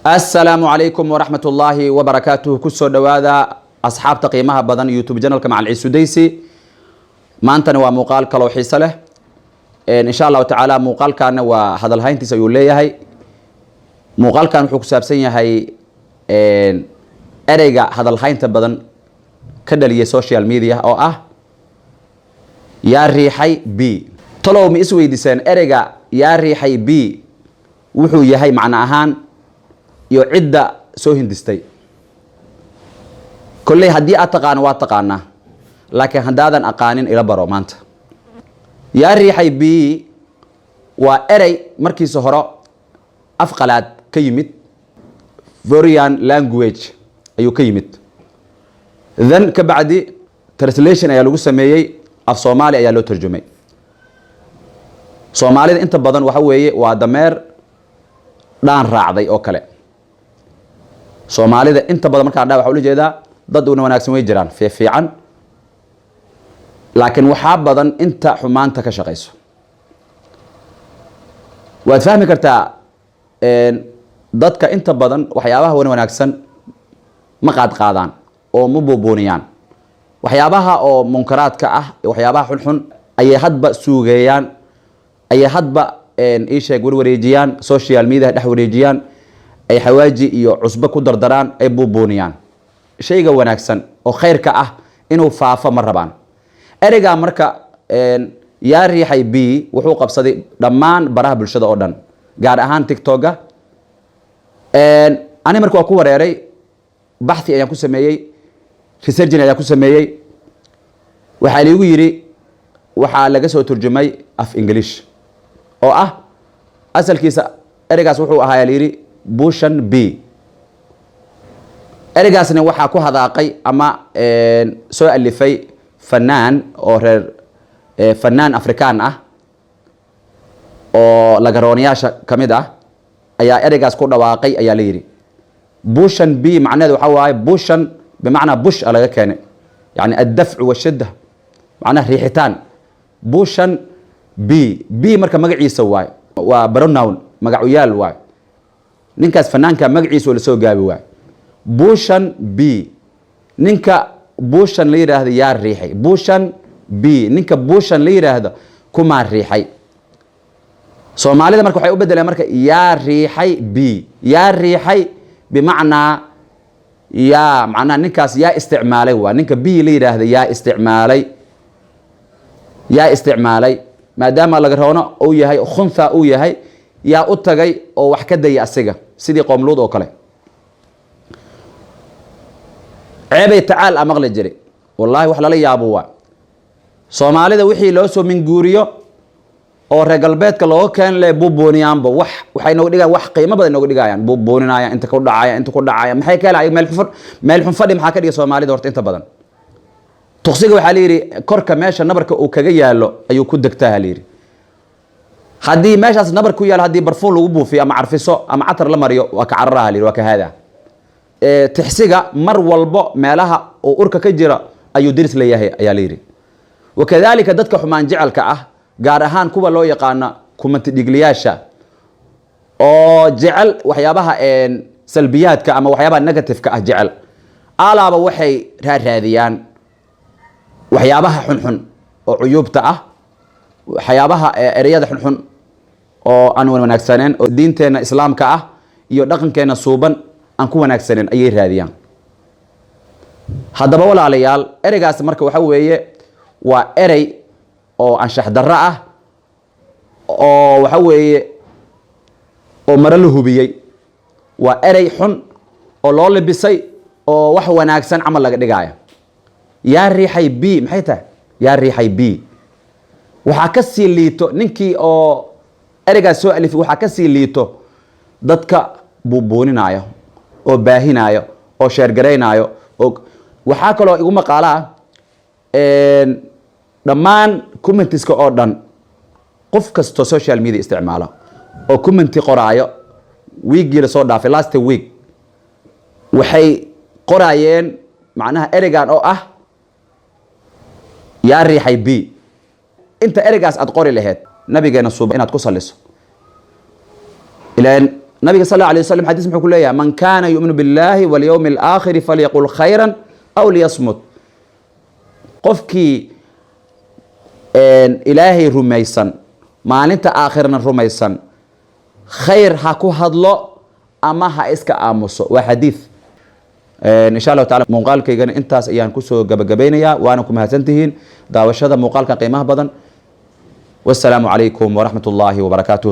Asalaamu calaykum waraxmat ullaahi wabarakaatuh. Kusoo dhowaada, asxaabta qiimaha badan, YouTube channelka Macal Ciisudaysi. Maantana waa muuqaal kaloo xiiso leh, insha Allahu tacaala. Muuqaalkaana waa hadalhayntiis ayuu leeyahay. Muuqaalkan wuxuu ku saabsan yahay ereyga hadalhaynta badan ka dhaliyay social media oo ah "yaa riixay b". Talow ma isweydiiseen ereyga "yaa riixay b" wuxuu yahay macno ahaan iyo cidda soo hindistay? Kolley haddii aad taqaano waa taqaanaa, laakiin haddaadan aqaanin, ila baro maanta. "Yaa riixay b" waa erey markiisa hore af qalaad ka yimid, foreign language ayuu ka yimid. Then ka bacdi translation ayaa lagu sameeyey, af Soomaali ayaa loo tarjumay. Soomaalida inta badan waxa weeye waa dameer dhaan raacday oo kale. Soomaalida inta badan markaan dha, waxa ula jeedaa dad una wanaagsan way jiraan, fiifiican, laakiin waxaa badan inta xumaanta ka shaqayso. Waad fahmi kartaa, dadka inta badan waxyaabaha wan wanaagsan ma qaad qaadaan oo ma buubuuniyaan. Waxyaabaha oo munkaraadka ah, waxyaabaha xunxun ayay hadba suugeeyaan, ayay hadba iisheeg warwareejiyaan, social media dhex wareejiyaan, ay xawaaji iyo cusbo ku dardaraan, ay buubuuniyaan. Shayga wanaagsan oo khayrka ah inuu faafo ma rabaan. Ereygaa marka "yaa riixay b" wuxuu qabsaday dhammaan baraha bulshada oo dhan, gaar ahaan TikToka. Ani marka waa ku wareeray, baxthi ayaan ku sameeyey, researching ayaan ku sameeyey. Waxaa liigu yidhi waxaa laga soo turjumay af English oo ah asalkiisa ereygaas wuxuu ahaa, la yidhi, "pushan b". Ereygaasna waxaa ku hadaaqay ama soo alifay fanaan oo reer fanaan Afrikaan ah oo lagarooniyaasha ka mid ah ayaa ereygaas ku dhawaaqay, ayaa la yidhi. "Pushan b" macnaheedu waxaa waaye, "pushan" bimacnaa "push" a laga keenay, yani addafcu washidda, macnaha riixitaan. "Pushan b", b marka magaciisa waay, waa pronoun, magacuyaal waay. Ninkaas fanaanka magaciisa oo lasoo gaabi waay, "Pushan b". Ninka Bushan la yidhaahdo yaa riixay? "Pushan b", ninka Bushan la yidhaahdo kumaa riixay? Soomaalida marka waxay u bedeleen marka "yaa riixay b". "Yaa riixay" bimacnaa yaa, macnaha ninkaas yaa isticmaalay, waa ninka b la yidhaahdo yaa isticmaalay, yaa isticmaalay. Maadaama laga roono uu yahay, khuntha uu yahay, yaa u tagay oo wax ka daya asiga, sidii qoomluud oo kale. Ceebay tacaal a maqli jiri. Wallahi wax lala yaabo waa Soomaalida wixii loo soo minguuriyo oo reer galbeedka looga keen le buubuuniyaanba. Wax waxay nooga dhigayan, wax qiimo badan nooga dhigayaan, buubuuninaya, inta ku dhacaya, inta ku dhacaya. Maxay ka helaya? Meel xun, meel xun fadhi. Maxaa ka dhiga Soomaalida horta inta badan? Tuqsiga waxaa la yidhi korka meesha nabarka uu kaga yaalo ayuu ku degtaa, la yidhi. Haddii meeshaas nabar ku yaalo, haddii barfuun lagu buufiyo ama carfiso ama catar la mariyo, waa ka cararaha, la yidhi, waa ka haada. Tixsiga mar walbo meelaha uu urka ka jira ayuu diris leeyahay, ayaa la yidhi. Wakadalika dadka xumaan jecelka ah, gaar ahaan kuwa loo yaqaano kumanti dhigliyaasha oo jecel waxyaabaha salbiyaadka ama waxyaabaha negative-ka ah jecel, alaaba waxay raaraadiyaan waxyaabaha xunxun oo cuyuubta ah, waxyaabaha ereyada xunxun oo aan wanaagsaneen, oo diinteena Islaamka ah iyo dhaqankeena suuban aan ku wanaagsaneen ayay raadiyaan. Haddaba walaalayaal, ereygaas marka waxa weeye waa erey oo anshax darro ah, oo waxa weeye oo maro la hubiyey. Waa erey xun oo loo libisay oo wax wanaagsan camal laga dhigaayo. "Yaa riixay b" maxay tahay? "Yaa riixay b" waxaa ka sii liito ninkii oo ereygaas soo alifay. Waxaa ka sii liito dadka buubuuninaayo oo baahinaayo oo share garaynaayo. Oo waxaa kaloo igu maqaalo ah, dhammaan commentiska oo dhan, qof kastoo social media isticmaalo oo commenti qoraayo wiiggii lasoo dhaafay, last week, waxay qoraayeen macnaha ereygan oo ah "yaa riixay b". Inta ereygaas aad qori lahayd, nabigeena suuba inaad ku saliso ilaan. Nabiga sal alla alay wasalam xadiis muxuu ku leeyahay? Man kaana yu'minu billahi walyawmi alaakhiri falyaqul khayran aw liyasmut. Qofkii Ilaahay rumaysan, maalinta aakhirna rumaysan, khayr ha ku hadlo ama ha iska aamuso. Waa xadiid. Insha Allahu taala muuqaalkaygana intaas ayaan kusoo gabagabaynayaa, waana ku mahadsantihiin daawashada muuqaalkan qiimaha badan. Wasalaamu calaykum waraxmat ullaahi wabarakaatuh.